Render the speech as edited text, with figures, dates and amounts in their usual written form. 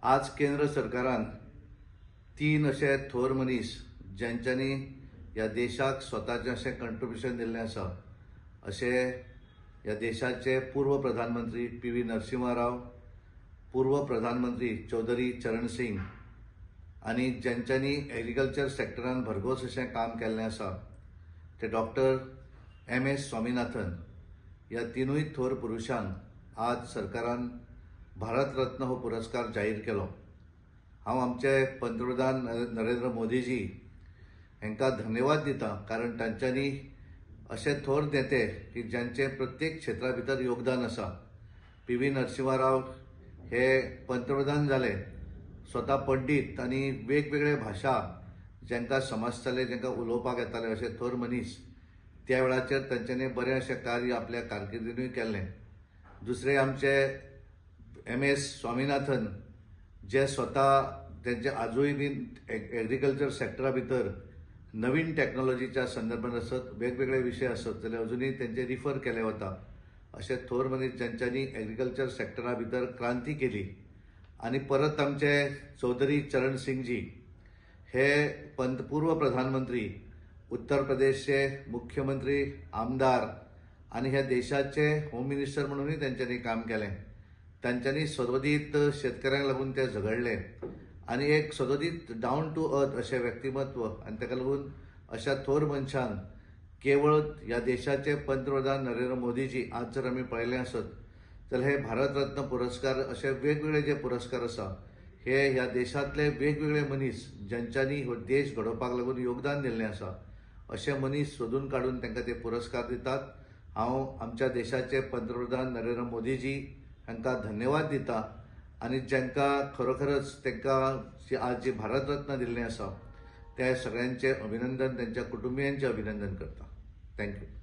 आज केंद्र सरकारान 3 अशे थोर मनीस ज्यांच्यांनी ह्या देशाक स्वताचें अशें कंट्रिब्युशन दिल्लें आसा, अशे ह्या देशाचे पूर्व प्रधानमंत्री पी.व्ही. नरसिंहा राव, पूर्व प्रधानमंत्री चौधरी चरण सिंग आनी ज्यांच्यांनी एग्रीकल्चर सेक्टरान भरघोस अशें काम केल्लें आसा ते डॉक्टर एम.एस. स्वामीनाथन. ह्या तिनूय थोर पुरुशांक आज सरकारान भारत रत्न हो पुरस्कार जाहीर केलो. हांव आमचे पंतप्रधान नरेंद्र मोदीजी हांकां धन्यवाद दिता, कारण तांच्यांनी अशे थोर नेते की ज्यांचे प्रत्येक क्षेत्रा भितर योगदान आसा. पी.व्ही. नरसिंहा राव हे पंतप्रधान जाले, स्वता पंडीत आनी वेगवेगळे भाशा जांकां समजताले, जांकां उलोवपाक येताले अशे थोर मनीस. त्या वेळाचेर तांच्यांनी बरें अशें कार्य आपल्या कारकिर्दीनूय केल्लें. दुसरे आमचे एम.एस. स्वामीनाथन जे स्वता तांचे आजूय बीन एग्रीकल्चर सेक्टरा भितर नवीन टॅक्नोलॉजीच्या संदर्भात आसत, वेगवेगळे विशय आसत जाल्यार अजुनूय तांचे रिफर केले वता. अशे थोर मनीस ज्यांच्यांनी एग्रीकल्चर सेक्टरा भितर क्रांती केली. आनी परत आमचे चौधरी चरण सिंगजी हे पूर्व प्रधानमंत्री, उत्तर प्रदेशचे मुख्यमंत्री, आमदार आनी ह्या देशाचे होम मिनिस्टर म्हणूनय तांच्यांनी काम केलें. तांच्यांनी सदोदीत शेतकऱ्यांक लागून ते झगडले आनी एक सदोदीत डावन टू अर्थ अशें व्यक्तिमत्व, आनी ताका लागून अशा थोर मनशान केवळ ह्या देशाचे पंतप्रधान नरेंद्र मोदीजी आज जर आमी पळयलें आसत जाल्यार हे भारत रत्न पुरस्कार अशे वेगवेगळे जे पुरस्कार आसा हे ह्या देशांतले वेगवेगळे मनीस ज्यांच्यांनी हो देश घडोवपाक लागून योगदान दिल्लें आसा अशे मनीस सोदून काडून तांकां ते पुरस्कार दितात. हांव आमच्या देशाचे पंतप्रधान नरेंद्र मोदीजी हांकां धन्यवाद दिता आनी जांकां खरोखरच तांकां आज जे भारत रत्न दिल्लें आसा त्या सगळ्यांचें अभिनंदन, तांच्या कुटुंबियांचें अभिनंदन करता. Thank you.